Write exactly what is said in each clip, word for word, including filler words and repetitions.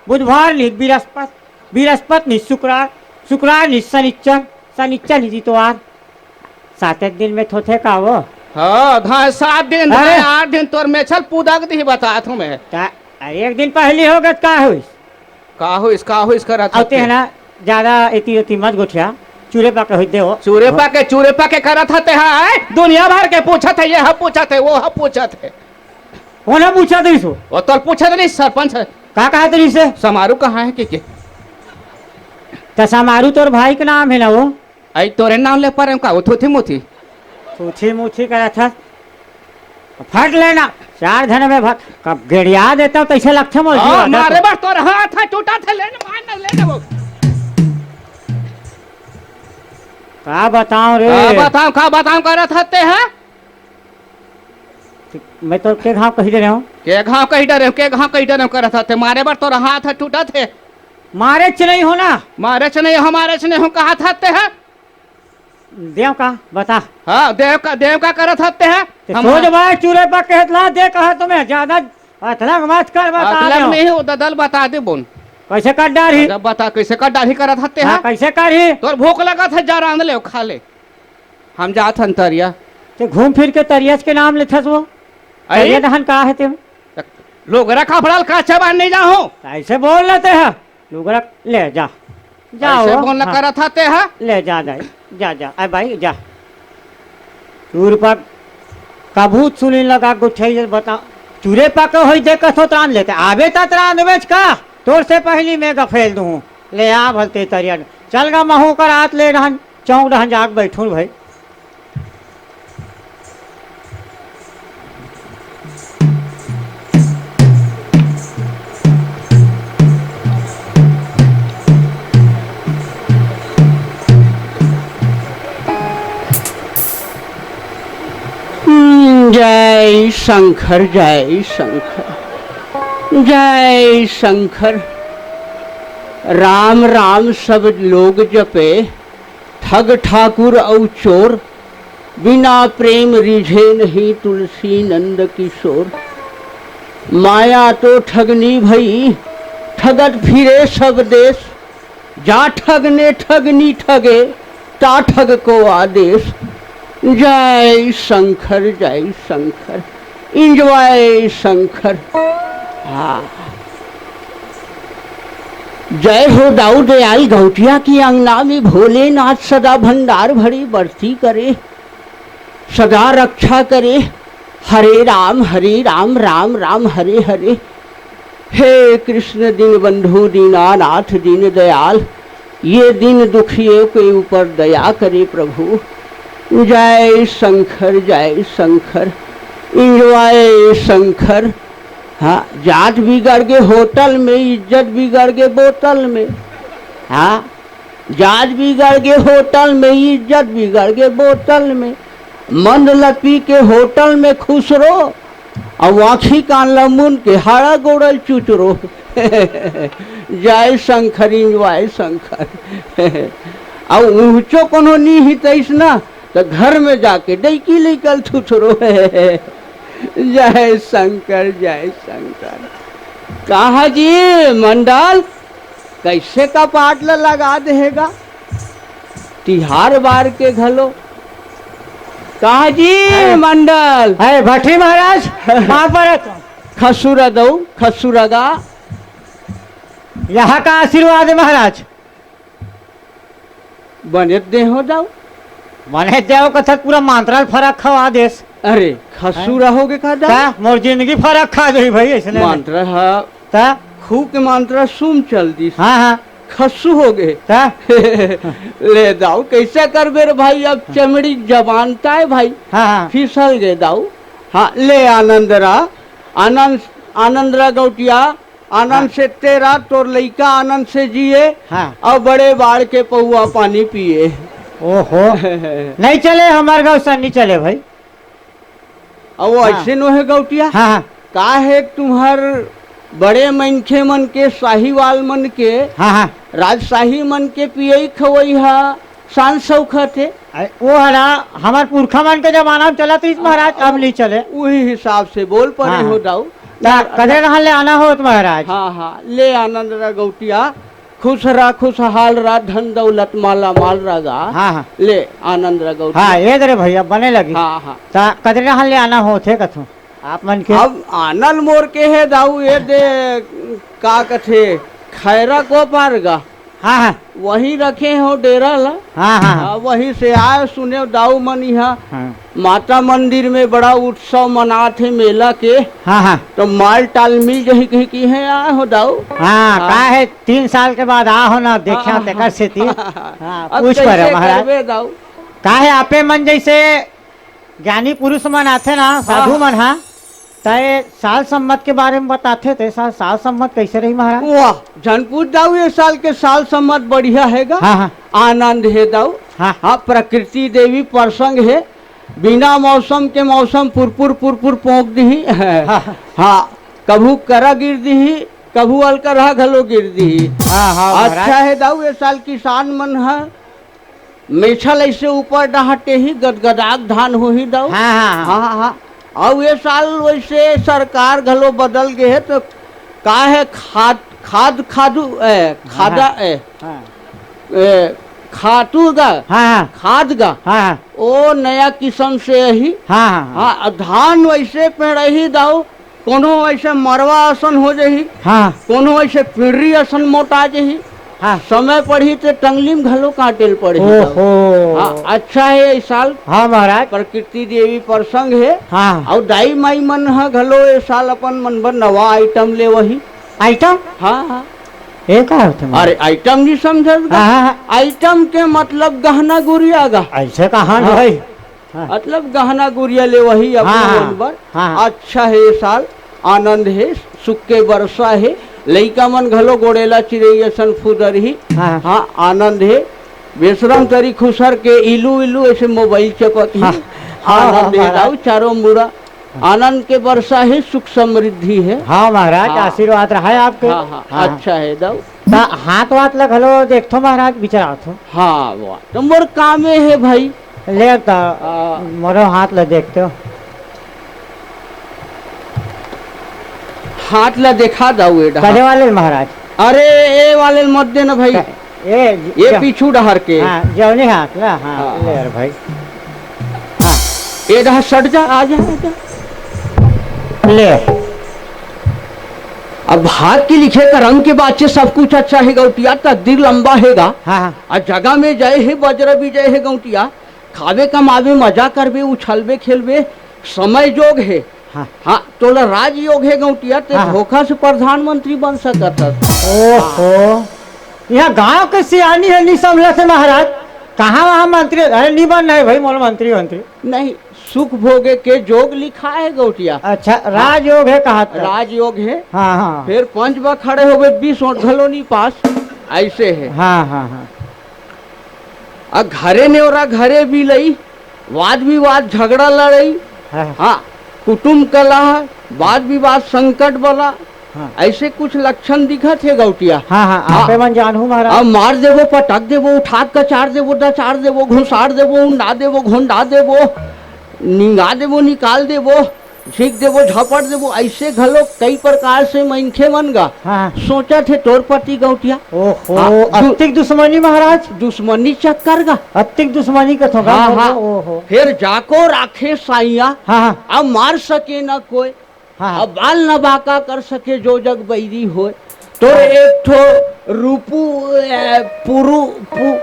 बुधवार नित बृहस्पत, बृहस्पत नित शुक्रार, शुक्रार नित शनिचर, शनिचर नित इतवार। साते दिन में थोथे का वो? हाँ, धा-, सात दिन, अरे! धा-, आठ दिन तोर मेछल पूदक दिही, बतात हूँ मैं। ता-, अरे, एक दिन पहली हो गत का होइस? का होइस, का होइस करत अउ ते हते? है ना, ज्यादा एती ओती मत गोठिया, चूरे पाके होई दे हो। चूरे पाके, चूरे पाके करत हते, हाँ, दुनिया भर के पूछत है, ये ह पूछत है, वो ह पूछत है। कोन ह पूछत रहिस हो? वो तोल पूछत रहिस, सरपंच है। का कहत रहिस हे? समारू कहाँ है के, के? त समारू तोर भाई के नाम है ना वो? आई तोरे नाम ले पर का वो थूथी मुथी? थूथी मुथी करत हस। फट लेना, चार झन में भर, कब गेड़िया देता हूँ, तैसे लगथे मोर जीव हाँ, आता मारे तो। बस तोर हाथ है, टूटा थे, लेने मार ना, लेने वो। का बताऊं रे? का बताऊं, का बताऊं करत हते हैं? मैं तो के घाव कही दे रहे हूँ। के घाव कही डरे हो, के घाव कही डरे हो करत हते, मारे बर तोर हाथ है, टूटत है। मारे च नहीं हो ना। मारे च नहीं हो, मारे च नहीं हो, कहा था ते है? देव का, बता। हाँ, देव का, देव का करत हते है? ते हम सोच भाई, चूरे पर कहत ला, दे कहा तुम्हें, ज्यादा अतलंग मत कर, बता अतलंग देव। नहीं हो, ददल बता दे बोन। कैसे कर डारी? जब बता, कैसे कर डारी करत हते हाँ, है? कैसे करी? तोर भूख लगत है, जा रांध ले, खा ले। हम जात हन तरिया। ते घूम फिर के तरियस के नाम लेथस वो? आई? तरिया दहन का है ते? त लोगरा खपड़ाल का चबान नहीं जाहो। ऐसे बोल लेते हैं। लुगरा ले जा। जा ऐसे हो। बोलना हाँ। करत हते है? ले जा, जा, जा, जा। ए भाई, जा। चूर पक कभू सुनी लगा गुठई बता। चूरे पक होई दे कसो त्रान लेते। आबे ता त्रान देवेच का? तोर से पहली मैं गफेल दूँ। ले आ भलते तरियन। चल गा महू कर हाथ ले रहन। चौक डहन जाके बैठूं भाई। हम्म, जय शंकर, जय शंकर, जय शंकर। राम राम सब लोग जपे, ठग ठाकुर अउ चोर, बिना प्रेम रिझे नहीं तुलसी नंद किशोर। माया तो ठगनी भई, ठगत फिरे सब देश, जा ठगने ठगनी ठगे, ता ठग को आदेश। जय शंकर, जय शंकर। Enjoy शंकर। हाँ। जय हो दाऊ दयाल गौटिया की अंगना में, भोलेनाथ सदा भंडार भरी बरती करे, सदा रक्षा करे। हरे राम, हरे राम, राम राम, हरे हरे। हे कृष्ण दीनबंधु दीनानाथ दीनदयाल, ये दीन दुखियों के ऊपर दया करे प्रभु। जय शंकर, जय शंकर, enjoy शंकर। हाँ, जात बिगड़ गे होटल में, इज्जत बिगड़ गे बोतल में। हाँ, जात बिगड़ गे होटल में, इज्जत बिगड़ गे बोतल में। मंद ल पी के होटल में खुश रो, अउ आँखी कान ल मुन के हाड़ा गोड़ल चुचरो। जय शंकर, enjoy शंकर। अउ ऊँचो कोनो नी हितैस ना, त घर में जाके डैकी लइकल थुथरो। जय शंकर, जय शंकर। कहा जी मंडल, कैसे कपाट ल लगा देहेगा? तिहार बार के घलो। कहा जी अरे, मंडल। अरे भट्टी महाराज, कहाँ पर है तुम? खसुरा दऊ, खसुरा गा। यहाँ का आशीर्वाद है महाराज। बने दे हो दाऊ। बने देव कथक पूरा मंत्रा ल फरक खवा देस। अरे, खसुरा हो गे का दाऊ? का? मोर जिंदगी फरक खा गई भाई, ऐसे नहीं। मंत्रा हा ता? खू के मंत्रा सुम चल दिस। हाँ, हाँ। खस्सू हो गे। ता? ले दाऊ, कैसे करबे रे भाई, अब चमड़ी जबान ताय भाई। हाँ, हाँ। फिसल गे दाऊ। हाँ, ले आनंद रा, आनंद, आनंद रा गौटिया, आनंद हाँ। से तेरा, तोर लइका आनंद से जिए, हाँ। अउ बड़े बाढ़ के पौवा पानी पिए। ओहो। नहीं चले, हमार गाँव से नहीं चले भाई। अउ हाँ। ऐसे नो है गौटिया। हाँ, हाँ। का है तुम्हार बड़े मनखे मन के, साहीवाल मन के, हाँ, हाँ। राजशाही मन के पियई खवई हा शान सौखत हे। अरे, वो हला हमार पुरखा मन के जमाना में चलत रहिस महाराज, अब नहीं चले। उही हिसाब से बोल परे हाँ, हो हाँ। दाऊ। ता कदे रहन ले आना होत महाराज? हाँ, हाँ, ले आनंद रह गौटिया, खुश रह, खुशहाल रह, धन दौलत माला माल रह गा। हाँ, हाँ। ले आनंद रह गौटिया। हाँ, ये दे रे भैया, बने लगी। हाँ, हाँ। ता कदे रहन ले आना होत हे कथू आप मन के? अब आनंद मोर के हे दाऊ, ये दे, का कथे, खैरा को पार गा। हाँ, हाँ। वहीं रखे हो डेरा ला। हाँ, हाँ, हाँ। हाँ, वहीं से आए, सुने दाऊ मन यहाँ हाँ। माता मंदिर में बड़ा उत्सव मनात हे मेला के। हाँ, हाँ। तो माल टाल मिल जही कही की है आए हो दाऊ। हाँ, हाँ। का है, तीन साल के बाद आ हो ना, देखा हाँ, तेकर हाँ। सेती। हाँ, अब पूछ कैसे पर महाराज। करबे दाऊ? का है, आपे मन जैसे ज्ञानी पुरुष मन आथे ना, साधु हाँ। मन हा, त ये साल संवत के बारे में बताथे, त ये साल, साल संवत कैसे रही महाराज? वाह, झन पूछ दाऊ, ये साल के साल संवत बढ़िया हे गा। हाँ, हाँ। आनंद हे दाऊ। हाँ। हाँ, प्रकृति देवी प्रसंग हे, बिना मौसम के मौसम पुरपुर पुरपुर पोंक दिही। हाँ। हाँ, कभू करा गिर दिही, कभू अलकरहा घलो गिर दिही। हाँ, हाँ, महाराज। अच्छा हे दाऊ, ये साल किसान मन ह मेछल ऐसे ऊपर डहाटे ही गदगदाक धान होही दाऊ। हाँ, हाँ, हाँ। हाँ, हाँ। अउ ये साल वैसे सरकार घलो बदल गे हे, तो का हे, खाद, खाद, खादू, ए, खादा, हाँ, ए, हाँ। ए, खातू गा, हाँ, हाँ। खाद गा, हाँ, हाँ। ओ नया किसम से ही। हाँ, हाँ, हाँ। हाँ, धान वैसे पेड़ही दाऊ, कोनो ऐसे मरवा असन हो जही, हाँ। कोनो ऐसे पिंडरी असन मोटा जही। हाँ। समय पड़ही ते टंगली में घलो काटे ल पड़ही। ओहो। हाँ, अच्छा हे इस साल। हाँ महाराज। प्रकृति देवी प्रसंग हे। हाँ। अउ दाई माई मन ह घलो ए साल अपन मन बर नवा आइटम लेवही। आइटम? हाँ, हाँ। ये का होथे महाराज? अरे, आइटम नहीं समझत गा? हाँ, हाँ, हाँ। आइटम के मतलब गहना गुरिया गा। ऐसे कहाँ हाँ। भाई? हाँ। मतलब गहना गुरिया लेवही अपन हाँ, हाँ। मन बर। हाँ, हाँ। अच्छा हे साल, आनंद हे, सुख के बरसा हे, लइका मन घलो गोड़ेला चिरई असन फुदरही। हाँ। हाँ, आनंद हे। बेशरम तरी खुसर के इलू इलू ऐसे मोबाइल चपक ही। हाँ। हाँ, आनंद हे महाराज। दाऊ चारों मुड़ा। हाँ। आनंद के बरसा हे, सुख समृद्धि हे। हाँ महाराज, हाँ। आशीर्वाद रहा है आपके। हाँ, हाँ, हाँ। अच्छा हे दाऊ। त हाथ वाथ ला घलो देखथो महाराज, विचारथो। हाँ, वाह। त मोर कामे हे भाई। ले त, आ। मोरो हाथ ला देखथो। हाथ ला देखा दाऊ ए डहा। कदे वाले महाराज? अरे, ए वाले मत देना भाई। ए, ये जो पीछू डहर के। हाँ, जौने हाथ ला, हाँ, हाँ। ले यार भाई। हाँ, ए डहर सट जा, आ जा, आ जा। ले। अब भाग के लिखे करम के बात से सब कुछ अच्छा हे गौटिया, तकदीर लंबा हे गा। हाँ, हाँ। आ जगह में जय हे, वज्र विजय हे गौटिया, खाबे कमाबे, मजा करबे, उछलबे खेलबे, समय जोग हे। हाँ। हाँ, तोला राजयोग हे गौटिया, ते हाँ। धोखा से प्रधानमंत्री बन सकत हस। ओहो, यहाँ गांव के सियानी हे, नी समझत हे महाराज, कहाँ वहाँ मंत्री? अरे नी बनना हे भाई, मोला मंत्री वंत्री। नहीं, सुख भोगे के जोग लिखा हे गौटिया। अच्छा, हाँ। राजयोग हे कहा था? राजयोग हे। हाँ, हाँ। फिर पंच बा खड़े होबे, बीस वोट घलो नी पास, ऐसे हे। हाँ, हाँ, हाँ। आ घरे नेवरा घरे बिलई, वाद विवाद झगड़ा लड़ई, हाँ। हाँ, कुटुम कलह, वाद विवाद संकट वाला, हाँ। ऐसे कुछ लक्षण दिखत हे गौटिया। हाँ, हाँ, हाँ। आपे मन जानहू महाराज। अब मार देबो, पटक देबो, उठा के कचार देबो, डचार देबो, घुसार देबो, उंडा देबो, घोंडा देबो, निंगा देबो, निकाल देबो, झींक देबो, झपट देबो, ऐसे घलो कई प्रकार से मनखे मन गा हाँ। सोचत हे तोर पति गौटिया। ओहो, हाँ, दु-, अतिक दुश्मनी महाराज। दुश्मनी चक्कर गा। अतिक दुश्मनी कथो गा। हाँ, हाँ। ओहो। फिर जाको राखे साइया, हाँ, हाँ। अब मार सके न कोई, हाँ, हाँ। अब बाल न बाका कर सके जो जग बैरी होय। तोर एक ठो रूपू, ए, पुरु, पु-,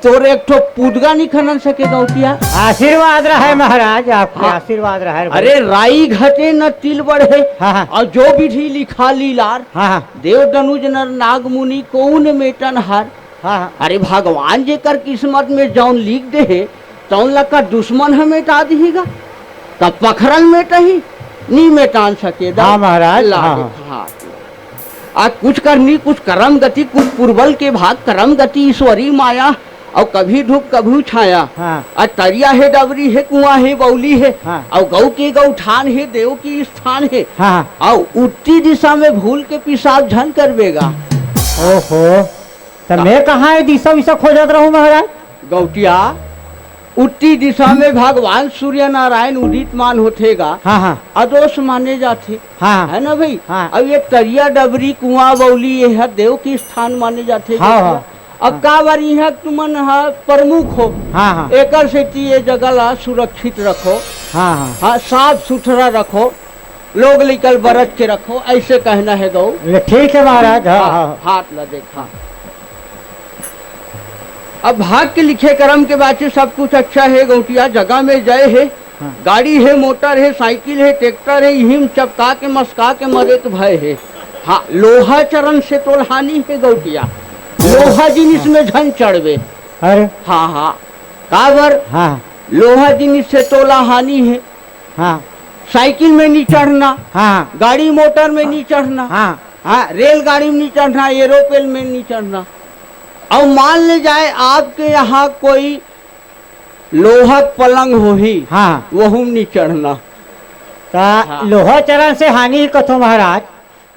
तोर एक ठो पुदगा नी खनन सके गौटिया। आशीर्वाद रहे महाराज, आपके हाँ। आशीर्वाद रहे भाई। अरे राई घटे न तिल बढ़े, हाँ, हाँ। और जो विधि लिखा लीलार, हाँ, हाँ। देव दनुज नर नाग मुनि कौन मेटन हार। हाँ, हाँ। अरे भगवान जेकर किस्मत में जौन लिख दे हे, तौन ला का दुश्मन ह मेटा दिही गा? का पखरल मेटही? नी मेटान सके दा। हाँ महाराज, ला हाँ, देख, हाँ। हाँ। आ कुछ करनी, कुछ करम गति, कुछ पुरबल के भाग करम गति, ईश्वरी माया, अउ कभी धूप कभी छाया। हाँ। आ तरिया हे, डबरी हे, कुआं हे, बौली हे, हाँ। अउ गौ के गौठान हे, देव की स्थान हे। हाँ, हाँ। अउ उत्ती दिशा में भूल के पेशाब झन करबे गा। ओहो। त मैं कहाँ हे दिशा विशा खोजत रहूं महाराज? गौटिया, उत्ती दिशा में भगवान सूर्य नारायण उदितमान होथे गा, हाँ, हाँ। अदोस माने जाथे। हाँ। है ना भाई? हाँ। अब ये तरिया, डबरी, कुआं, बौली, ये ह देव के स्थान माने जाथे गा। हाँ, हाँ। अब हाँ। काबर इहाँ तुमन ह प्रमुख हो, हाँ, हाँ। एकर सेती ये जगह ला सुरक्षित रखो। हाँ, हाँ। हाँ, साफ सुथरा रखो, लोग लइका ल बरत के रखो, ऐसे कहना हे गौ। ले, ठीक है महाराज, हाँ, हाँ, हाँ। हाथ ला देखा। अब भाग के लिखे करम के बाचे सब कुछ अच्छा हे गौटिया, जगह में जय हे, हाँ। गाड़ी हे, मोटर हे, साइकिल हे, ट्रैक्टर हे, इहिम चपका के मसका के मरे के भय हे। हाँ, लोहा चरण से तोल हानि हे गौटिया, लोहा जिनिस में झन चढ़बे। अरे। हाँ, हाँ, काबर? हाँ। लोहा जिनिस से तोला हानि हे। हाँ। साइकिल में नहीं चढ़ना, हाँ। गाड़ी मोटर में नहीं चढ़ना, हाँ। हाँ, रेलगाड़ी में नहीं चढ़ना, एरोप्लेन में नहीं चढ़ना। अब मान ले जाए आपके यहाँ कोई लोहा पलंग होही, हाँ। वहू में नहीं चढ़ना। ता हाँ। लोहा चरण से हानि ही कथो महाराज,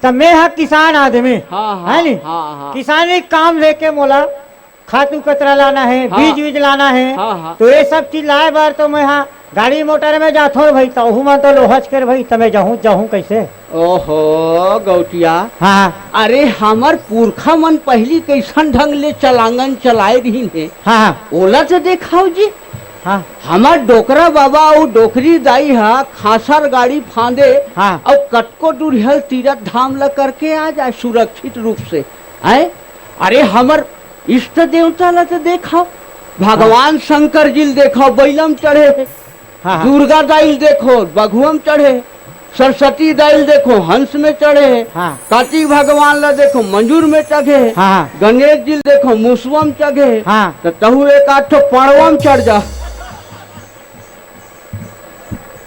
त मैं ह किसान आदमी, हाँ, हाँ, है नी? हाँ, हाँ। किसानी काम लेके मोला खातू कतरा लाना हे, हाँ। बीज वीज लाना हे, हाँ, हाँ। तो ये सब चीज लाए बर तो मैं हा गाड़ी मोटर में जाथों रे भाई, त ओहू मन तो लोहच के रे भाई, त मैं जाहूं, जाहूं कैसे? ओहो, गौटिया। हाँ। अरे, हमर पुरखा मन पहिली कैसन ढंग ले चलांगन चलाए रहिन हे, हाँ, हाँ। ओला तो देखाव जी। हाँ। हमर डोकरा बाबा अउ डोकरी दाई हा खासर गाड़ी फांदे हाँ। अउ कतको दूरिहा तीरथ धाम ला करके आ जाए सुरक्षित रूप से। हैं? अरे, हमर इष्ट देवता ला तो देखव, भगवान शंकर जी ल देखव, बइला म चढ़े हे। हाँ, हाँ। दुर्गा दाई ल देखो, बघवा म चढ़े हे। सरस्वती दाई ल देखो, हंस में चढ़े हे। हाँ। कार्तिक भगवान ला देखो, मंजूर में चढ़े हे। हाँ, हाँ। गणेश जी ल देखो, मुसवा म चढ़े हे। हाँ। त तहू एक आध ठो पड़वा म चढ़ जा।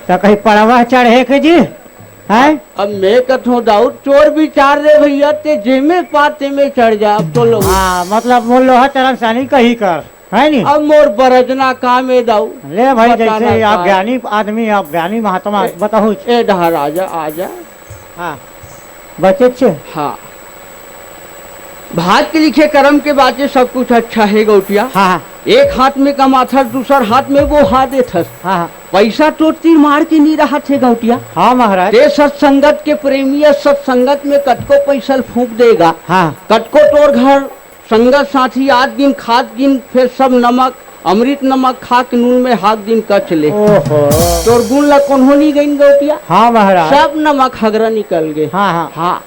त कहीं पड़वा चढ़े के जी? हैं? अब मैं कथों दाऊ, तोर विचार रे भइया, ते जेमे पा तेमे चढ़ जा, अब तो लोग। हाँ, मतलब मोर लोहा चरण सानी कही कर, है नी? अब मोर बरजना काम ए दाऊ। ले भाई, बताना जैसे आप का? ज्ञानी आदमी, आप ज्ञानी महात्मा, ए, बताहू। ए डहर आजा, आजा। हाँ, बचे छे। हाँ। भाग के लिखे करम के बाचे सब कुछ अच्छा हे गौटिया। हाँ, हाँ। एक हाथ में कमाथस, दूसर हाथ में बोहा देथस। हाँ, हाँ। पइसा तोर तीर मार के नी रहत हे गौटिया। हाँ महाराज। ते सत्संगत के प्रेमी हे, सत्संगत में कतको पइसा ल फूंक देगा। हाँ। कतको तोर घर संगत साथी आत गिन, खात गिन, फेर सब नमक, अमृत नमक खा के नून में हाथ दिन कच ले। ओहो। तोर गुण ला कोन्हो नी गइन गौटिया। हाँ महाराज। सब नमक हगरा निकल गे। हाँ, हाँ। हाँ।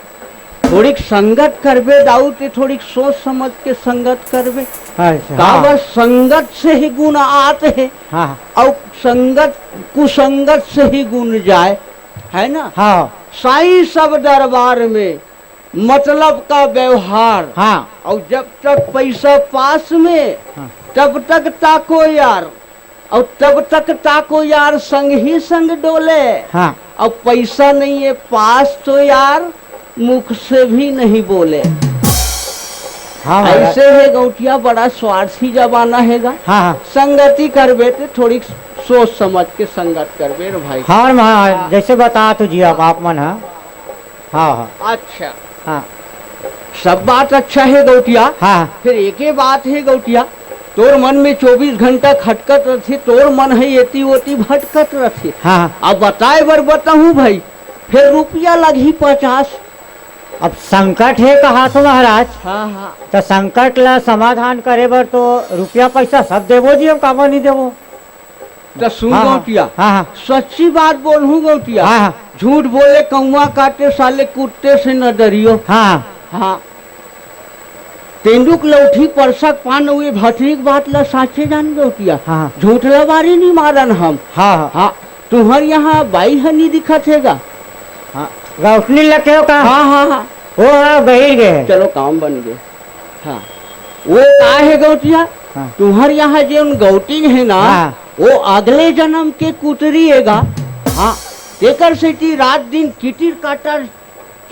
थोड़ीक संगत करबे दाऊ, ते थोड़ीक सोच समझ के संगत करबे। अच्छा, काबर हाँ। संगत से ही गुण आत हे। हाँ, हाँ। अउ संगत, कुसंगत से ही गुण जाए, है ना? हाँ। साईं सब दरबार में मतलब का व्यवहार। हाँ। अउ जब तक पइसा पास में, हाँ। तब तक ताको यार, अउ तब तक ताको यार, संग ही संग डोले। हाँ। अब पइसा नहीं हे पास तो यार, मुख से भी नहीं बोले। हाँ महाराज। ऐसे हे गौटिया, बड़ा स्वार्थी जमाना हे गा। हाँ, हाँ। संगति करबे ते थोड़ी सोच समझ के संगत करबे रे भाई। हाँ महाराज, हाँ। जैसे बता तो जी अब आप मन, हाँ। हाँ, हाँ। अच्छा। हाँ। सब बात अच्छा हे गौटिया। हाँ। फेर एके बात हे गौटिया, तोर मन में चौबीस घंटा खटकत रथे, तोर मन हे एती ओती भटकत रथे। हाँ। अब बताए बर बताहूँ भाई, फेर रुपया लगही पचास। अब संकट हे कहा तो महाराज। हाँ, हाँ। त संकट ला समाधान करे बर तो रुपया पइसा सब देबो जी, हम काबर नहीं देबो। त सुन हाँ, हाँ। गौटिया, हाँ, हाँ। सच्ची बात बोलहूँ गौटिया। हाँ, हाँ। झूठ बोले कौआ काटे, साले कुत्ते से न डरियो। हाँ। हाँ। तेंदुक लौठी परसक पान, उए भतरी के बात ला साचे जान गौटिया। हाँ। झूठ ला बारी नहीं मारन हम। हाँ, हाँ। हाँ। तुम्हर यहाँ बाई ह नहीं दिखत हे गा? हाँ। गौटनी लगे हो का? हाँ, हाँ, हाँ। वो हाँ, गहिर गए हे। चलो, काम बन गए। हाँ, वो का हे गौटिया? हाँ। तुम्हर यहाँ जेन गौटिन हे ना, हाँ। वो अगले जन्म के कुतरी हे गा। हाँ, तेकर सेती रात दिन किटिर काटर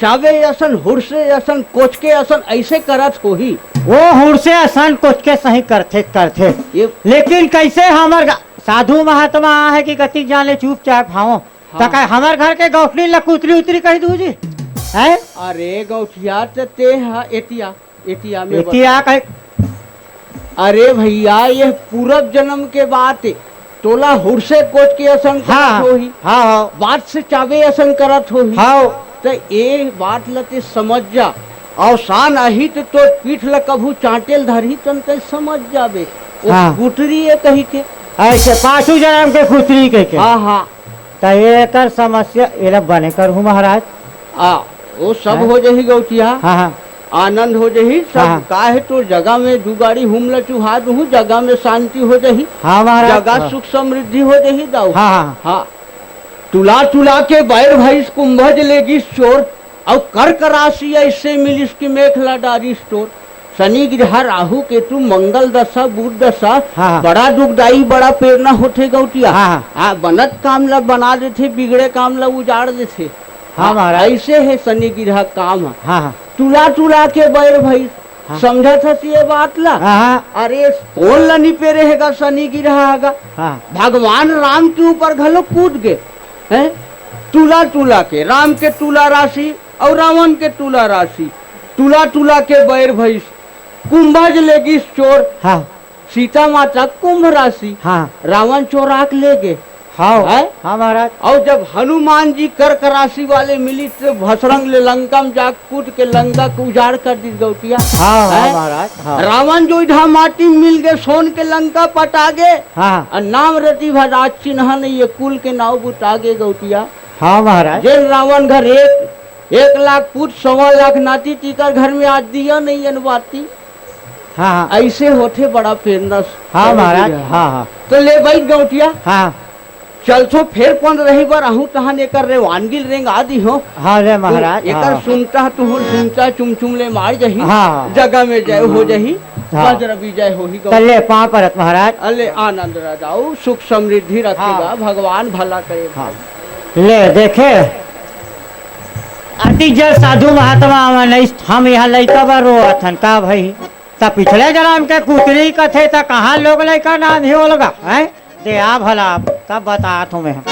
चावे असन, हुड़से असन, कोचके असन ऐसे करत होही। वो हुड़से असन कोचके सही करथे, करथे। ये लेकिन कैसे हमर गा-, साधु महात्मा आहे कि कतिक जाने चुपचाप हावो। हाँ। त का हमर घर के गौटनी ला कुतरी उतरी कहि दू जी? हैं? अरे गौटिया, त ते हा एतिया एतिया में एतिया बता। कहे। अरे भैया, ये पूरब जन्म के बात हे। तोला हुरसे कोच के असन हाँ, करत होही, हाँ, हाँ। बात से चाबे असन करत होही। हाँ। त ए बात ल ते समझ जा। अवसान आही त तोर पीठ ल कभू चांटे ल धरही तन ते समझ जाबे। ओ हाँ। कुतरी ए कही के। अइसे पाछू जनम के कुतरी कहि के। हाँ, हाँ। त एकर समस्या एला बने करहूँ महाराज। आ, ओ सब हाँ। हो जही गौटिया। हाँ, हाँ। आनंद हो जही सब। हाँ। काहे तोर जगह में जुगाड़ी हूम ल चुहा दूहूँ, जगह में शांति हो जही। हाँ महाराज। जगह हाँ। सुख समृद्धि हो जही दाऊ। हाँ, हाँ। हाँ। तुला तुला के बैर भइस कुंभज लेगिस चोर, अउ कर्क राशि अइसे मिलिस कि मेख ला डारिस तोर। शनि ग्रह राहु केतु मंगल दशा बुध दशा, हाँ, हाँ। बड़ा दुखदाई, बड़ा पेरना होथे गौटिया। हाँ, हाँ। हाँ, बनत काम ला बना देथे, बिगड़े काम ला उजाड़ देथे। हाँ, हाँ, महाराज। अइसे हे शनि ग्रह काम ह। हाँ, हाँ। तुला तुला के बैर भइस, हाँ। समझत हस ये बात ला? हाँ, हाँ। अरे, कोन ला नि पेरे हे गा शनि ग्रह ह गा? हाँ। भगवान राम के ऊपर घलो कूद गे, हैं? तुला तुला के, राम के तुला राशि अउ रावण के तुला राशि, तुला तुला के बैर भइस। कुंभज लेगिस चोर, हाँ। सीता माता कुंभ राशि, हाँ। रावण चोरा के ले गे। हाँ। हैं? हाँ महाराज। अउ जब हनुमान जी कर्क राशि वाले मिलिस त भसरंग ले लंका में जा कूद के लंका के उजाड़ कर दिस गौटिया। हाँ, हाँ, हैं? महाराज, हाँ। रावण जो इधर माटी मिल गे, सोन के लंका पटा गे। हाँ। अउ नाम रति भर आज चिन्हा नहीं, ये कुल के नाव बुता गे गौटिया। हाँ महाराज। जेन रावण घर एक, एक लाख पूत, सवा लाख नाती, तीकर घर में आज दिया नहीं अनबाती। हाँ, हाँ। अइसे होथे बड़ा पेरना। हाँ महाराज, हाँ, हाँ। त ले बइठ गौटिया। हाँ। चलथों फेर पंद्रही बर आहूँ तहन एकर रेवानगी ल रेंगा दिहों। हाँ, ले महाराज, तू एकर हाँ। सुनता, तुहूँ सुनता, चुमचुम ले मार जही। हाँ, हाँ। जगह में जय हो जही, हाँ। वज्र विजय होही गौ। त ले पाँव परत महाराज। अले आनंद रह जाऊ, सुख समृद्धि रखे हाँ। गा, भगवान भला करे। हाँ। ले देखे, अति जल साधु महात्मा मन अइस, हम यहाँ लइका बर रोवत हन का भई? त पिछले जनम के कुतरी कथे त कहाँ लोग लइका नाम ही ओलगा, हैं? दे आ भला, तब बतात हूँ मैं।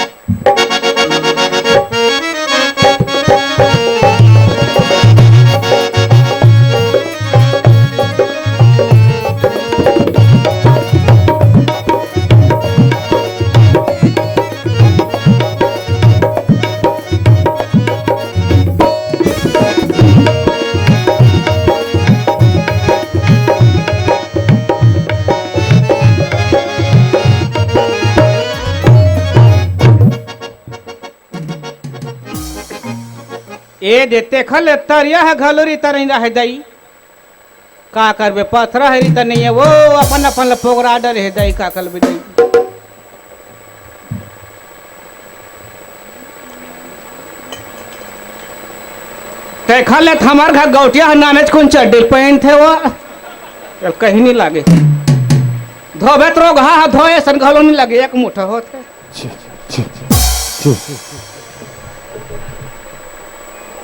ए दे, तेखर ले तरिया ह घलो रिता नइ रहे दई। का करबे, पथरा ह रिता नइ हे, वो अपन अपन ल पोगरा डरे हे दई, का करबे दई। तेखर ले त हमर घर गौटिया ह नानेच कुन चड्डी पहिनथे वो, चल कहीं नइ लागे। धोबे त रोगहा ह धोए असन घलो नइ लागे, एक मुठा होथे। छी, छी, छी।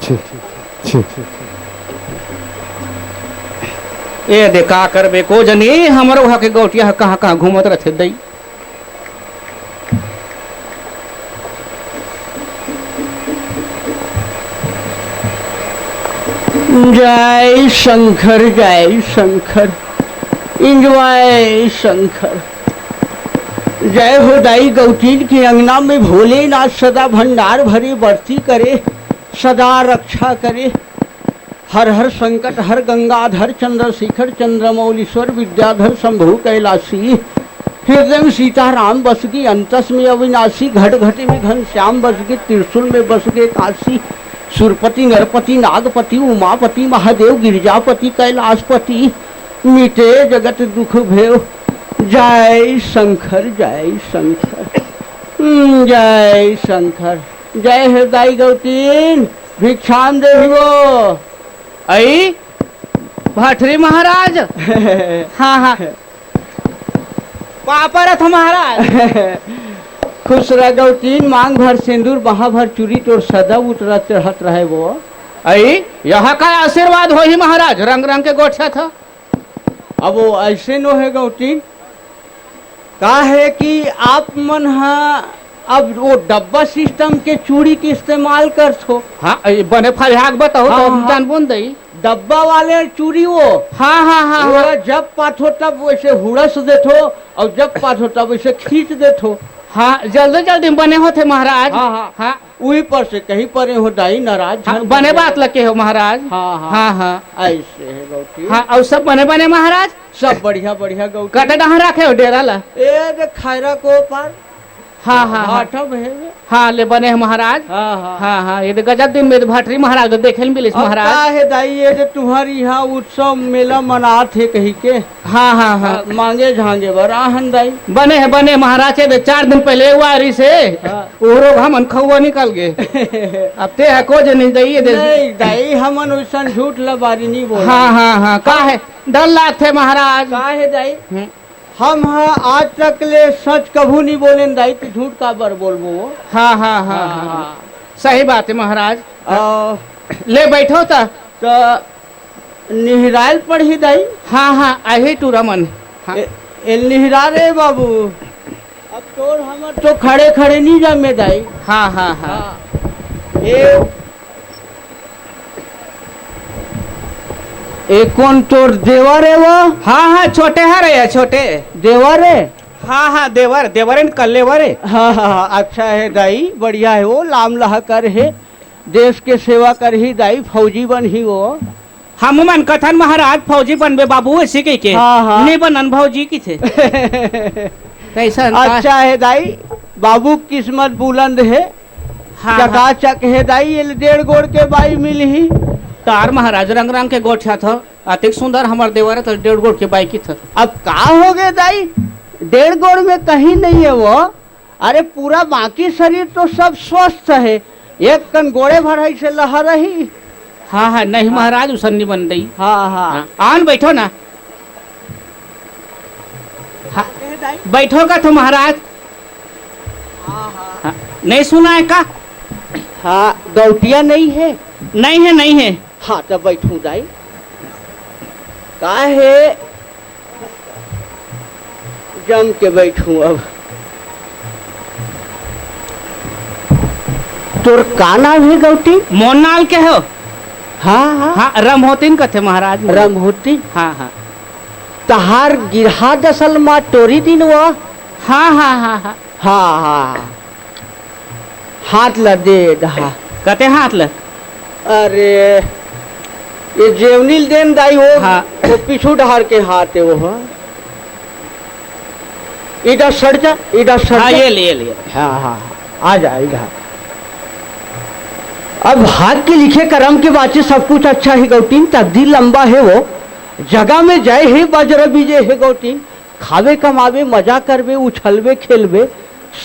छी, छी। ए दे का करबे को जनी, हमरो उहाँ के गौटिया ह कहाँ कहाँ घूमत रथे दई। जय शंकर, जय शंकर, जय शंकर। जय हो दाई गौटीन के अंगना में भोलेनाथ सदा भंडार भरे बरती करे, सदा रक्षा करे। हर हर संकट हर गंगाधर चंद्रशेखर चंद्रमौलीश्वर विद्याधर शंभु कैलाशी। हृदय में सीताराम बस गए अंतस में अविनाशी, घट घट में घनश्याम बस गए त्रिशूल में बस गए काशी। सुरपति नरपति नागपति उमापति महादेव गिरिजापति कैलाशपति। मिटे जगत दुख भेव। जय शंकर, जय शंकर। हम्म, जय शंकर। जय हो दाई गौतीन, भिक्षाम देवी वो। आई भटरी महाराज। हाँ, हाँ। पापा रथ महाराज। खुश रह गौतीन, मांग भर सिंदूर, महा भर चूरी, तोर सदा उतरत चढ़त रहे वो। आई, यहाँ का आशीर्वाद होही महाराज, रंग रंग के गोठिया था। अब वो ऐसे नो है गौतीन, का है कि आप मन हा अब वो डब्बा सिस्टम के चूड़ी के इस्तेमाल करथो। हाँ, ये बने फरियाग बताओ हाँ, तो हम हाँ। जान बोन दई। डब्बा वाले चूरी वो। हाँ, हाँ, हाँ, वो हाँ। जब पाथो तब वैसे हुड़स देथो, और जब पाथो तब वैसे खींच देथो। हाँ, जल्दी जल्दी में बने होथे महाराज। हाँ, हाँ। हाँ। उही पर से कहीं परे हो दाई नाराज हाँ, झन बने कर बात देना। लगे हो महाराज। हाँ, हाँ। हाँ, हाँ। ऐसे है गौटी। हाँ, और सब बने बने महाराज? सब बढ़िया, बढ़िया गौटी। कते डहार राखे हो डेरा ला? ए दे खैरा को पार। हाँ, हाँ, हाँ। भाठा में है। हाँ, ले बने है महाराज। हाँ, हाँ। हाँ, हाँ, ये दे गजब दिन में तो भटरी महाराज तो देखे ल मिलिस अब महाराज। का है दाई, ये दे तुम्हारी यहाँ उत्सव मेला मनात है कही के। हाँ, हाँ, हाँ। हाँ, मांगे झांगे बर आहन दाई। बने है, बने महाराज, ये दे चार दिन पहले हुआ रही से। हाँ। उहरो हमन खउआ निकल गे। अब ते ह को जनिस दाई, ये दे। नहीं दाई, हमन वैसन झूठ लबारी नहीं बोला। हाँ, हाँ, हाँ, का है? डर लागथे महाराज। का है दाई? हम्म। हम ह आज तक ले सच कभू नहीं बोलेन दाई, तू झूठ काबर बोलबो वो? हाँ, हाँ, हाँ, हाँ, हाँ। हाँ। सही बात है महाराज। आ, ले बैठो त। त निहरायल पड़ही दाई। हाँ, हाँ, अही टूरा मन। हाँ। ए, ए निहरा रे बाबू। अब तोर हमर तो खड़े खड़े नहीं जमे दाई। हाँ, हाँ, हाँ। हाँ। ए, ए कोन तोर देवर है वो? हाँ, हाँ, छोटे हरे या, छोटे। देवर है? हाँ, हाँ, देवर, देवर एंड कलेवर है। हाँ, हाँ, हाँ, अच्छा है दाई, बढ़िया है वो, लाम लहकर है, देश के सेवा करही दाई, फौजी बनही वो। हम मन कथन महाराज फौजी बनबे बाबू, ऐसे कह के। हाँ, हाँ। नहीं बनन भौजी की थे। कैसा अंतर? अच्छा है दाई, बाबू किस्मत बुलंद है। हाँ, हाँ। चकाचक है दाई, ये डेढ़ गोड़ के बाई मिलही। तार महाराज रंग रंग के गोठिया था, अतिक सुंदर हमर देवर है, तो डेढ़ गोड़ के बाई की था। अब का हो गए दाई, डेढ़ गोड़ में कहीं नहीं है वो। अरे, पूरा बाकी शरीर तो सब स्वस्थ है, एक कन गोड़े भर है से लहरही। हाँ, हाँ, नहीं हाँ। महाराज, उसन नहीं बन दई। हाँ, हाँ। हाँ, आन बैठो ना। हाँ, ए दाई। बैठो का तो महाराज। हाँ, हाँ। हाँ, नहीं सुना है का? हाँ, गौटिया नहीं है? नहीं है, नहीं है। हाँ, तब बैठूं दाई। का है? जम के बैठूं अब। तोर का नाम है गौटी? मोर नाम के हो? हाँ, हाँ। हाँ, रमहोतिन कथे महाराज मोर। रमहोतिन? हाँ, हाँ। तहार गिरहा दसल मा टोरी दिन वो? हाँ, हाँ, हाँ, हाँ। हाँ, हाँ, हाँ। हाथ ला दे डहा। कते हाथ ला? अरे, ये जेवनी ल देन दाई वो, हाँ। वो पीछू डहार के हाथ है वो, हाँ। इधर सड़ जा, इधर सड़ हाँ, जा। ये ले, ये ले। हाँ, हाँ, हाँ। आ जा, इधर। अब भाग के लिखे करम के बाचे सब कुछ अच्छा है गौटीन, तकदीर लंबा है वो। जगह में जाए है बाजरा बीजे है गौटीन। खावे कमावे, मजा करबे, उछलबे, खेलबे,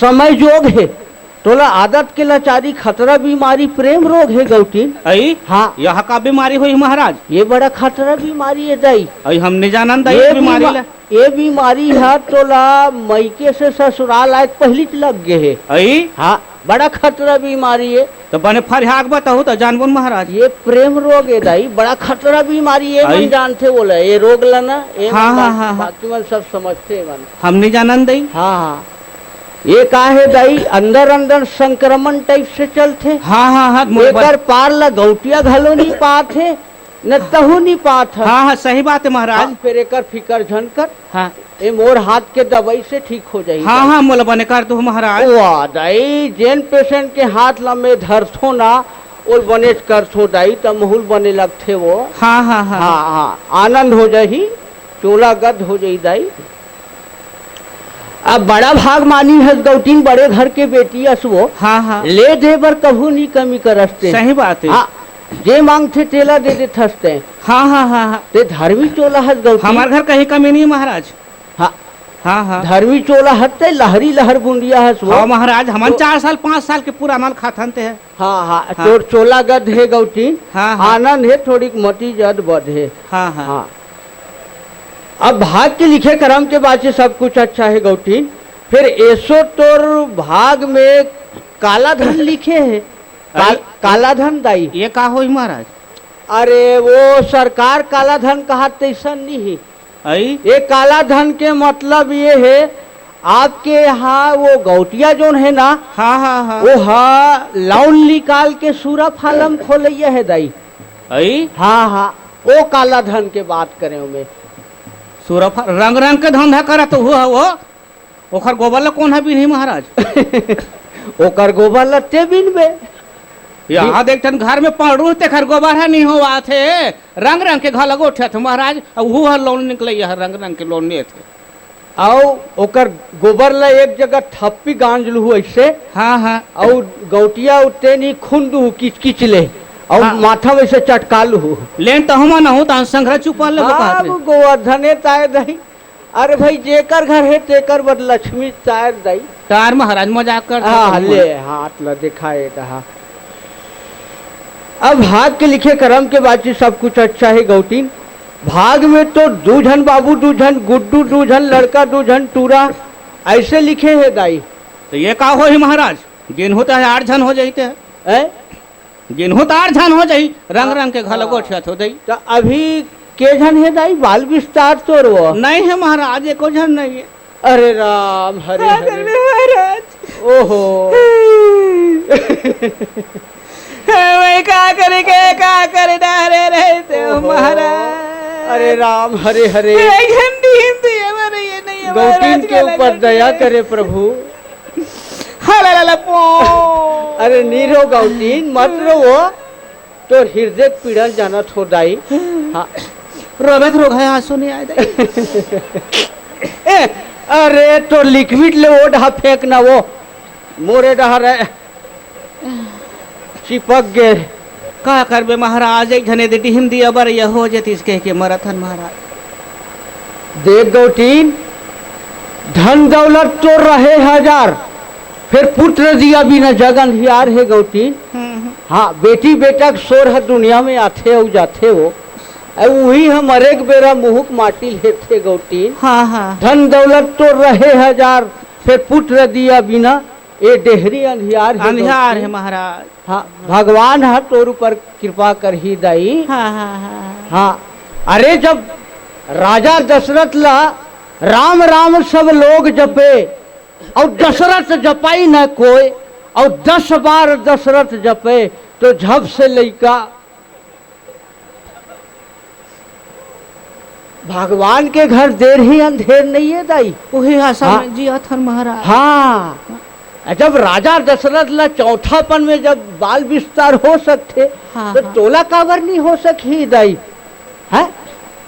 समय जोग हे। तोला आदत के लाचारी, खतरा बीमारी, प्रेम रोग हे गौटी। अई? हाँ। यह का बीमारी होई महाराज? ये बड़ा खतरा बीमारी हे दाई। अई हम नहीं जानन दाई ये ये बीमारी बीमा-, ला। ये बीमारी हा तोला मइके से ससुराल आए के पहिली च लग गे हे। अई? हाँ। बड़ा खतरा बीमारी हे। त बने फरिहा के बताहू त जानबो न महाराज। ये प्रेम रोग हे दाई, बड़ा खतरा बीमारी हे, आई? मन जानथे बोला, ये रोग ला ना, ये हाँ, मन हाँ, जान-, हाँ, हाँ। बाकी मन सब समझथे मन। हम नहीं जानन दाई। हाँ, हाँ। ये का हे दाई, अंदर अंदर संक्रमण type से चलथे। हाँ, हाँ, हाँ, मोर एकर बर- पार ला गौटिया घलो नहीं पात हे। न तहू नी पात ह। हाँ, हाँ, सही बात हे महाराज। हाँ, फेर एकर फिकर झन कर। हाँ। ए मोर हाथ के दवाई से ठीक हो जाही हाँ, दाई। हाँ, मोला बने कर दो महाराज। वाह दाई, जेन patient के हाथ ला मैं धरथो ना, ओल बनेच करथो दाई, त महूल बने लगथे वो। हाँ, हाँ, हाँ, हाँ, हाँ। हाँ, आनंद हो जाही, चोला गद हो जाही दाई। अब बड़ा भाग मानी हस गौटिन, बड़े घर के बेटी अस वो। हाँ, हाँ। ले दे बर कभू नी कमी करस ते। सही बात हे। हाँ, जे मांगथे तेला दे देथस ते। हाँ, हाँ, हाँ, हाँ। ते धर्मी चोला हस गौटिन। हमार घर कहीं कमी नहीं महाराज। हाँ। हाँ, हाँ। धर्मी चोला हस ते, लहरी लहर बुंदिया हस वो। हाँ महाराज, हमन तो चार साल, पाँच साल के पुराना खाथन ते है। हाँ, हाँ, हाँ। तोर चोला गद हे गौटिन। हाँ, हाँ। आनंद हे, थोड़ीक मती जद बद हे। हाँ, हाँ। हाँ। अब भाग के लिखे करम के बाचे सब कुछ अच्छा हे गौटिन। फेर एसो तोर भाग में काला धन लिखे हे। काल-, अरे, काला धन दाई। ये का होई महाराज? अरे वो सरकार काला धन कहात तैसन नहीं हे। अई? ये काला धन के मतलब ये हे, आपके यहाँ वो गौटिया जोन हे ना, हाँ, हाँ, हाँ। वो हा loan निकाल के सूरा फालम खोलैया हे दाई। अई? हाँ, हाँ। ओ काला धन के बात करे में। सुरफा रंग रंग के धंधा करत हुआ वो, ओखर गोबर ला कोन ह बीनही महाराज? ओकर गोबर ला ते बीनबे। यहाँ देख ठन घर में पड़रू तेखर गोबर ह नहीं होवा थे, रंग रंग के घला गोठियाथे महाराज। अब उहू ह लोन निकले, यह रंग रंग के लोन लेथे। अउ ओकर गोबर ला एक जगह थप्पी गांज लुहू ऐसे। हाँ, हाँ। अउ गौटिया उत्ते नहीं खुन दुहू किच किच ले, अउ हाँ। माथा वैसे चटका लुहू। लेन त हम नहू दान संग्रह चुपा ले हाँ, बता दे। वो गोवर्धने ताय दही। अरे भाई, जेकर घर हे तेकर बर लक्ष्मी ताय दही। तार महाराज मजाक करत हाँ, हूँ। ले हाथ ला दिखाए दहा। अब भाग के लिखे करम के बात सब कुछ अच्छा है गौटीन। भाग में तो दू झन बाबू, दू झन गुड्डू, दू झन लड़का, दू झन टूरा, ऐसे लिखे है दाई। तो ये का होही महाराज, गिनहू तो आठ झन हो जाई ते। हैं? गिनहू तो आठ झन हो जाई, रंग रंग के घलो हाँ। गोठिया थो दई। तो अभी के झन है दाई बाल विस्तार तोर वो? नहीं है महाराज, एको झन नहीं है। अरे राम, हरे का हरे। करबे महाराज? ओहो। मैं का करे के, का करे ना रे, रे, ते ओहो। महाराज। अरे राम, हरे हरे। एक झन दीन दिए, मरे ये नहीं है गौतीन महाराज, के का ऊपर लगे दया के। करे प्रभु। हला ला ला पो। अरे नी रो गौतीन, मत रो वो। तोर हृदय के पीड़ा ल जानत हो दाई। हाँ। रोबे तो रोग है, आंसू नहीं आए दाई। ए, अरे तोर लिक्विड ले वो डहा फेंक ना वो। मोरे डहा रे। चिपक गे। का करबे महाराज, एक झने दे डिहिम दिया बर यह हो जतिस कह के मरत हन महाराज। देख गौटीन, धन दौलत तो रहे हजार, फिर पुत्र दिया बिना जग अंधियार है गौटीन। हम्म, हम्म। हाँ, बेटी बेटा के सोर ह दुनिया में आथे अउ जाथे वो। अउ उही ह मरे के बेरा मुहुक माटी लेथे गौटीन। हाँ, हाँ। धन दौलत तो रहे हजार, फिर पुत्र दिया बिना ए डेहरी अंधियार है अंधियार गौतम। है महाराज। हाँ, भगवान ह तोर ऊपर कृपा करही दाई। हाँ, हाँ, हाँ, हाँ। हाँ, अरे जब राजा दशरथ ला राम राम सब लोग जपे और दशरथ जपाई न कोय और दस बार दशरथ जपे तो झप से लइका भगवान के घर देर ही अंधेर नहीं है दाई। वही आशा हाँ। में जिया थन महाराज। हाँ, जब राजा दशरथ ला चौथापन में जब बाल विस्तार हो सकथे, हाँ, तो हाँ। तोला काबर नहीं हो सकही दाई? है,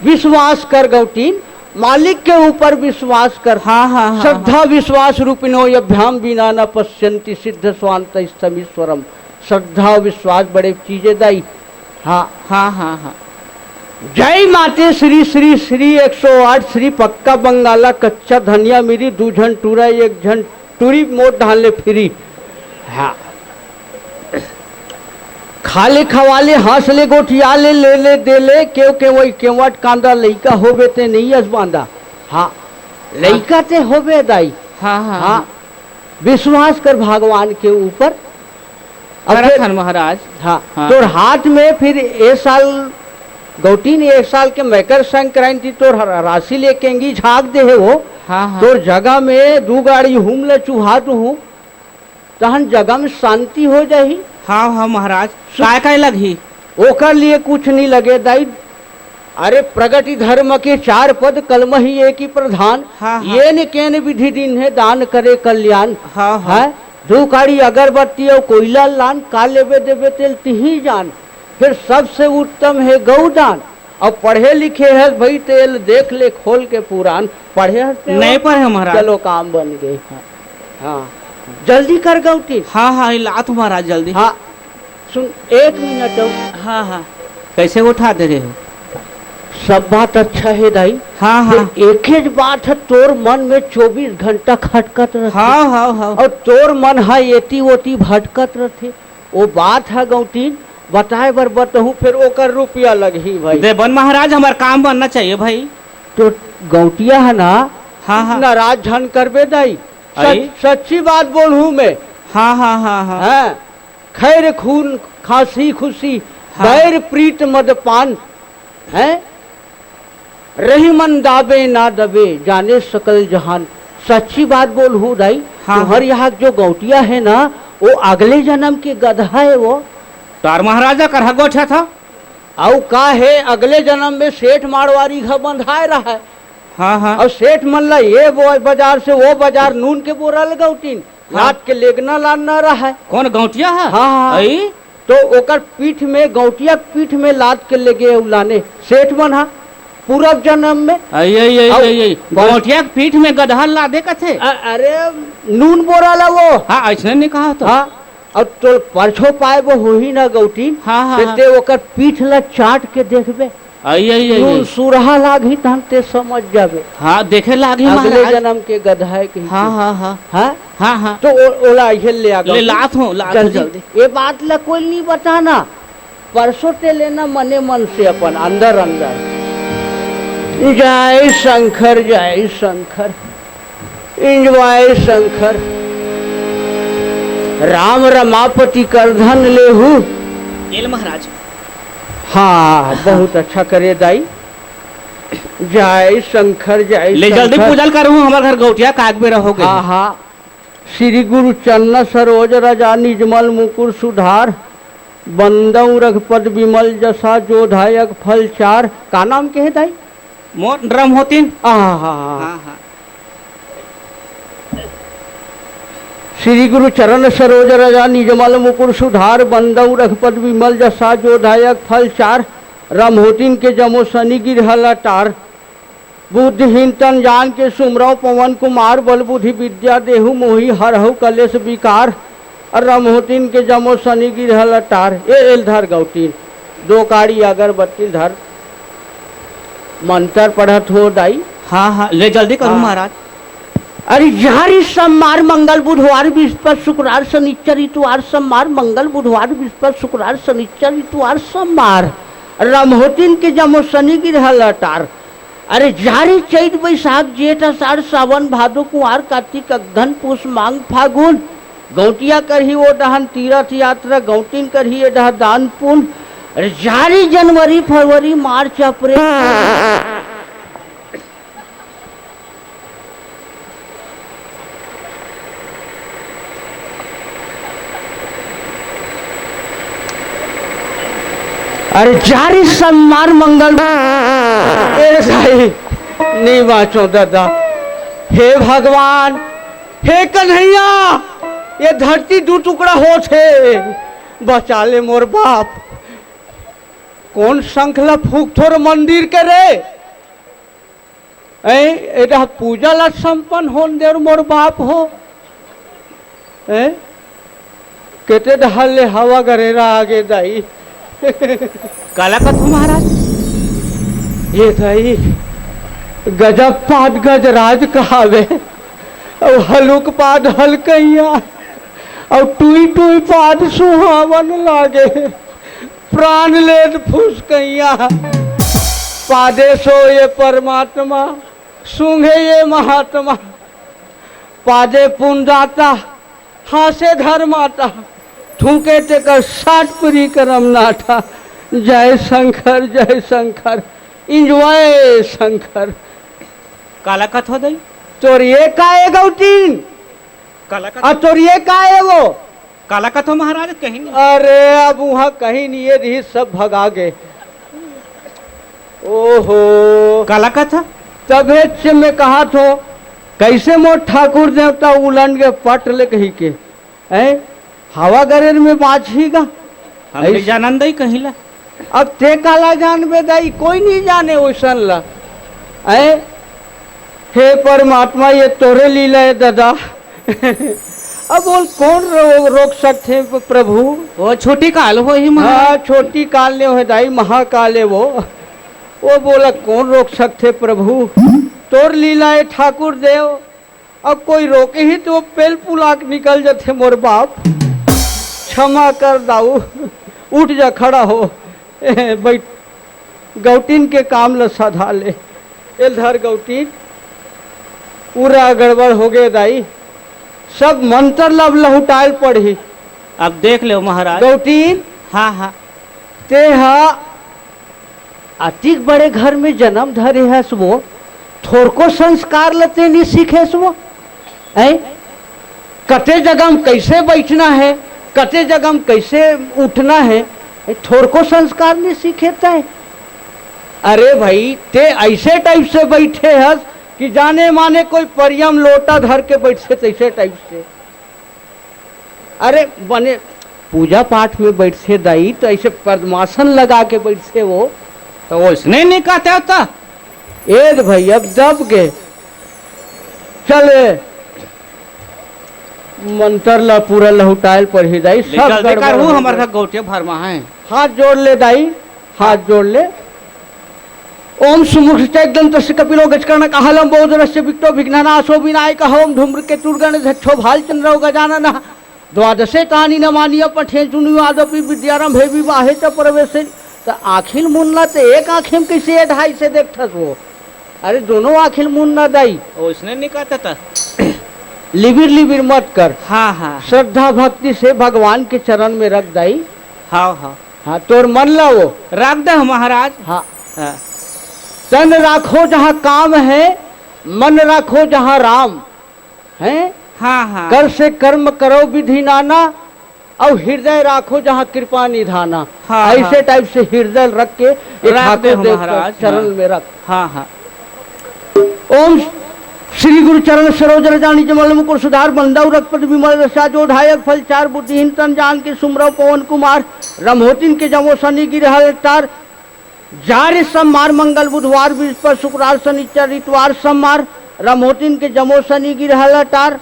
विश्वास कर गौटीन, मालिक के ऊपर विश्वास कर। हाँ, हाँ, हाँ, श्रद्धा हाँ। विश्वास रूपिणो यभ्याम विना न पश्यंती सिद्ध स्वांत स्तमीश्वरम। श्रद्धा विश्वास बड़े चीजें दाई। हाँ। हाँ, हाँ, हाँ। जय माते श्री श्री श्री एक सौ आठ श्री पक्का बंगाला कच्चा धनिया मिरी दू झन टूरा एक झन टूरी मोट धान ले फिरी। हाँ। खा ले खवा ले हाँस ले गोठिया ले ले ले दे ले केव के वही केवट कांदा लइका होबे ते नहीं अस बांदा। हाँ। लइका ते होबे दाई। हाँ, हाँ, हाँ। हाँ। विश्वास कर भगवान के ऊपर। अब करत फिर हन महाराज। हाँ, हाँ। तोर हाथ में फिर ए साल गौटीन, ए साल के मकर संक्रांति तोर ह-, राशि लेके एंगी झाग दे हे वो। हाँ, हाँ। तोर जगह में दू गाड़ी हूम ल चुहा दूहूँ, तहन जगह में शांति हो जाही। हाँ, हाँ महाराज। सु- काय काय लगही? ओकर लिए कुछ नहीं लगे दाई। अरे प्रगति धर्म के चार पद कलम ही एक ही प्रधान। हाँ, हाँ। येन केन विधि दिन है दान करे कल्याण। हाँ, हाँ। है? दू काड़ी अगरबत्ती और कोयला लान, का लेबे देबे तेल तिही जान। फिर सबसे उत्तम है गौदान। अब पढ़े लिखे है भाई तेल देख ले खोल के पुराण। पढ़े हस ते नहीं हो? पढ़े महाराज। चलो काम बन गए। हाँ। हाँ। जल्दी कर गौटी। हाँ, हाँ, इलात महाराज जल्दी। हाँ। सुन, एक मिनट अउ। हाँ, हाँ। कैसे उठा दे रहे हो? सब बात अच्छा है दाई। हाँ, हाँ। फिर एक ही बात है, तोर मन में चौबीस घंटा खटकत रहथे। हाँ, हाँ, हाँ। और तोर मन हा एती ओती भटकत रहथे। वो बात है गौटीन, बताए बर बतहूँ, फिर ओकर रुपया लगही भाई। देबन महाराज, हमार काम बनना चाहिए भाई। तो गौटिया है ना, हाँ, हाँ। नाराज झन करबे दाई। आई? सच-, सच्ची बात बोलहूँ मैं। हाँ, हाँ, हाँ, हाँ। हाँ। खैर खून खांसी खुशी, हाँ। बैर प्रीत मद पान, हैं? रही मन दाबे ना दबे, जाने सकल जहान। सच्ची बात बोलहूँ दाई, हाँ, तुम्हर हाँ। यहाँ जो गौटिया है ना, वो अगले जन्म के गधा है वो। तार महाराजा कर हगोठा था। अउ का हे, अगले जनम में सेठ मारवारी घर बंधाय रहय। हाँ, हाँ। अउ सेठ मन ला ये बो-, बाजार से वो बाजार नून के बोरा ल गौटिन, हाँ। लाद के लेगना लानना रहय। कोन गौटिया ह? हाँ, हाँ। अई? तो ओकर पीठ में, गौटिया के पीठ में लाद के लेगे अउ लाने सेठ मन ह पूरब जनम में। अई, अई, अई, अउ अई, अई। गौ- गौटिया के पीठ में गदहा लादे कथे? अ-, अरे, नून बोरा ला वो। हाँ, अइसने नइ कहा तो। हाँ। अउ तोर परछो पाए वो होही ना गौटिन, हाँ, हाँ, ते, हाँ। ते ओकर पीठ ला चाट के देखबे। अई, अई, अई, नून अई। सुरहा लागही तहन ते समझ जाबे। हाँ, देखे लागही अगले महाराज। जनम के गदहा हे कहिके। हाँ, हाँ, हाँ। हाँ? हाँ, हाँ। तो ओ-, ओला अइहे ले आ ले गौटिन। लात हूँ, लात हूँ जल्दी। जल्दी। ये बात ला कोई नहीं बताना। परसों ते लेना मने मन से अपन अंदर अंदर। जय शंकर, जय शंकर। Enjoy शंकर। राम रमापति कर धन लेहू। एल महाराज। हाँ, बहुत अच्छा करे दाई। जय शंकर, जय ले जल्दी शंकर। पूजा ल करहूँ, हमर घर गौटिया काग बेरा हो गए। हाँ, हाँ। श्री गुरु चरण सरोज रजा निजमल मुकुर सुधार, बंदौ रघुपद विमल जसा जो धायक फल चार। का नाम के हे दाई? मोर राम होतिन। आहा, हाँ, हाँ। श्री गुरु चरण सरोज रजा निजमल मुकुर सुधार, बंदौ रघुपद विमल जसा जो धायक फल चार। राम होतिन के जमो सनि गिरह लटार। बुद्धिहीन तन जान के सुमरव पवन कुमार, बल बुद्धि विद्या देहु मोहि हरहु कलेश विकार। अउ राम होतिन के जमो सनि गिरह लटार। ए एल धर गौटिन, दो काड़ी अगरबत्ती धर, मंतर पढ़त हो दाई। हाँ, हाँ, ले जल्दी करूँ हाँ। महाराज। अरे जारी सम्मार मंगल बुधवार बिस्पत शुक्रार शनिचर इतवार सम्मार मंगल बुधवार बिस्पत शुक्रार शनिचर इतवार सम्मार। राम होतिन के जमो सनि गिरह लटार। अरे जारी चैत बैसाख जेठ असाढ़ सावन भादो कुंवार कातिक अगहन पूस मांग फागुन। गौटिया करही ओ डहन तीरथ यात्रा, गौटिन करही ए डहन दान पुन। अरे जारी जनवरी फरवरी मार्च अप्रैल। अरे जारी सम्मार मंगल। ए साई, नहीं बाँचो दादा। हे भगवान, हे कन्हैया, ये धरती दू टुकड़ा होत हे, बचा ले मोर बाप। कोन शंख ल फूकथो रे मंदिर के रे? ऐ, एदा पूजा ला संपन्न होन दे मोर बाप हो। ऐ, केते डहर ले हवा गरेरा आगे दाई। काला कथो महाराज? ये दाई, गजब पाद गजराज कहावे, अउ हलुक पाद हलकैया, अउ टुई टुई पाद सुहावन लागे। प्राण लेत फुसकैया। पादे सो ये परमात्मा, सूंघे ये महात्मा। पादे पुण्यदाता, हाँसे धर्माता, थूके तेकर साठ परिकरम नाटा। जय शंकर, जय शंकर, enjoy शंकर। काला कथो दई? तोर ये का ए गौटिन? काला कथो? आ तोर ये का ए वो? काला कथो महाराज, कहीं नहीं। अरे, अब उहाँ कहीं नहीं, ये रही, सब भगा गे। ओहो। काला कथा? तभे से मैं कहा थो, कैसे मोर ठाकुर देवता उलन के पट ले कही के, हैं? हवा गरेर में बाँचही गा? हम ऐस- नहीं जानन दई कहीं ला। अब ते काला जानबे दाई, कोई नहीं जाने ओइसन ला। ऐ, हे परमात्मा, ये तोरे लीला हे दादा। अब बोल, कोन रो-, रोक सकथे प्रभु? वो छोटी काल होही महाराज। हाँ, छोटी काल ने होय दाई, महाकाल हे वो। वो बोला, कोन रोक सकथे प्रभु? तोर लीला हे ठाकुर देव। अब कोई रोकही तो पेल पुलाक निकल जथे मोर बाप। क्षमा कर दाऊ, उठ जा, खड़ा हो, बैठ, गौटिन के काम ल सधा ले। एल धर गौटिन, पूरा गड़बड़ हो गे दाई, सब मंतर ल अब लहुटायल पड़ही। अब देख लेव महाराज। गौटिन, हाँ, हाँ। तेहा अतिक बड़े घर में जनम धरे हस वो, थोरको संस्कार ल ते नी सीखेस वो, हैं? कते जगह म कैसे बैठना हे, कते जगह म कैसे उठना हे, थोरको संस्कार नहीं सीखे तैं। अरे भाई, ते ऐसे टाइप से बैठे हस कि जाने माने कोई परियम लोटा धर के बैठे, तैसे टाइप से। अरे, बने पूजा पाठ में बैठे दाई, तो ऐसे पद्मासन लगा के बैठे वो। तो वैसने नहीं कहते हो तो? ए दे भाई, अब दब के चले। मंतर ला पूरा लहुटायल पड़ही दाई, ले सब जल्दी गड़बड़ करहू, हो हमर गया। घर गौटिया भरमा है। हाथ जोड़ ले दाई, हाथ जोड़ ले। ओम सुमुख चैकदंतस्य कपिलो गजकर्णक आहलम बोधनस्य विकटो विघ्ननाशो विनायक ओम धूम्रकेतुर्गण धच्छो भाल चंद्रो गजानन। द्वादशे तानि नमानि पठे जुनुयादपि विद्यारंभे विवाहे च प्रवेशे। त आँखिल मुन्ना ते एक आँखी में कैसे ढाई से देखथस वो? अरे दोनों आँखिल मुन्ना दाई। ओइसने नहीं कहता था। लिबिर लिबिर मत कर। हाँ, हाँ। श्रद्धा भक्ति से भगवान के चरण में रख दाई। हाँ, हाँ। हाँ, तोर मन ला वो। रख दे महाराज। हाँ। हाँ। तन राखो जहाँ काम है, मन राखो जहाँ राम। हैं? हाँ, हाँ। कर से कर्म करो विधि नाना, और हृदय राखो जहाँ कृपा निधाना। हाँ, ऐसे हाँ। टाइप से हृदय रख के ये रख दे ठाकुर हो देव का महाराज, चरण हाँ। में रख। हाँ, हाँ। ओम श्री गुरु चरण सरोज रजानी जमल मुकुर सुधार बंदौ रघुपति विमल रसा जो धायक फल चार बुद्धिहीन तन जान के सुमरौ पवन कुमार रमहोतिन के जमो सनी गिरहल तार। जा रे सम्मार मंगल बुधवार बृहस्पति शुक्रवार शनिचर इतवार सम्मार रमहोतिन के जमो सनी गिरहल तार।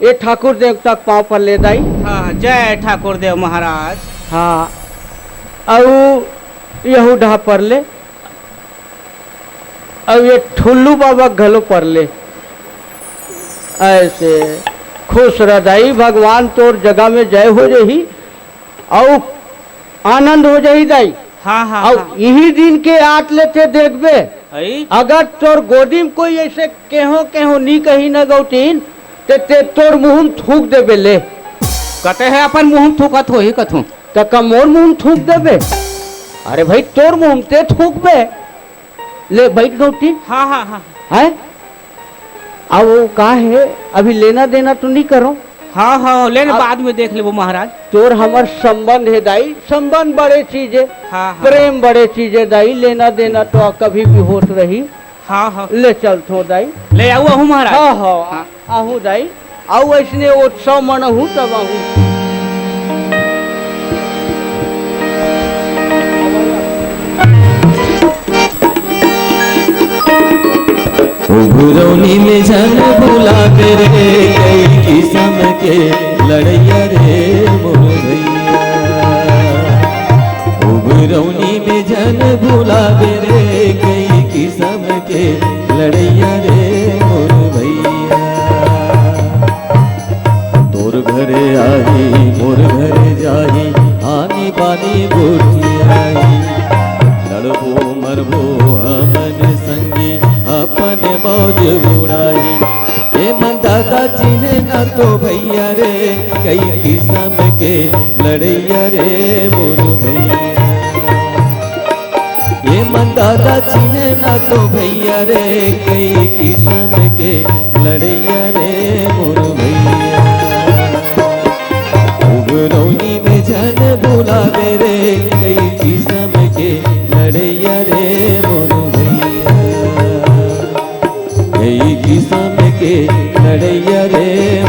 ये ठाकुर देव तक पाँव पर ले दाई। हाँ, जय ठाकुर देव महाराज। हाँ, अउ यहू ढा पर ले, अउ ये ठुल्लू बाबा घलो पर ले। ऐसे खुश रह दाई, भगवान तोर जगह में जय हो जही, अउ आनंद हो जही दाई। हाँ, हाँ, अउ हाँ। यही दिन के आत लेते देखबे, आई? अगर तोर गोदी में कोई ऐसे केहो केहो नी कही न गौतीन, ते, ते तोर मुंह में थूक देबे ले। कते है अपन मुंह में थूकत होही कथू। त का मोर मुंह में थूक देबे? अरे भाई, तोर मुंह में ते थूकबे। ले बैठ गौतीन। हाँ, हाँ, हाँ। है? अब वो का है, अभी लेना देना तो नहीं करो। हाँ, हाँ, लेना अब बाद में देख लेबो महाराज। तोर हमर संबंध है दाई, संबंध बड़े चीज है, हाँ, हाँ। प्रेम बड़े चीज है दाई, लेना देना तो कभी भी होत रही। हाँ, हाँ। ले चलथो दाई। ले आऊ, आहू महाराज। हाँ, हाँ, हाँ। आहू दाई। आऊ ऐसने उत्सव मनहू तब आहू। उभरौनी में झन भुलाबे रे, कई किसम के लड़ैया रे मोर भैया। उभरौनी में झन भुलाबे रे, कई किसम के लड़ैया रे मोर भैया। तोर घरे आही, मोर घरे जाही, आनी बानी गोठियाही। लड़बो मरबो हमन संगी, अपन मौज उड़ाही। ए मन दादा चिन्हे ना तो भैया रे, कई किसम के लड़ैया रे मोर भैया। ए मन दादा चिन्हे ना तो भैया रे, कई किसम के लड़ैया रे मोर भैया। उगरौनी में झन भुलाबे रे, कई किसम के लड़ैया रे मोर भैया। कई किसम के लड़ैया रे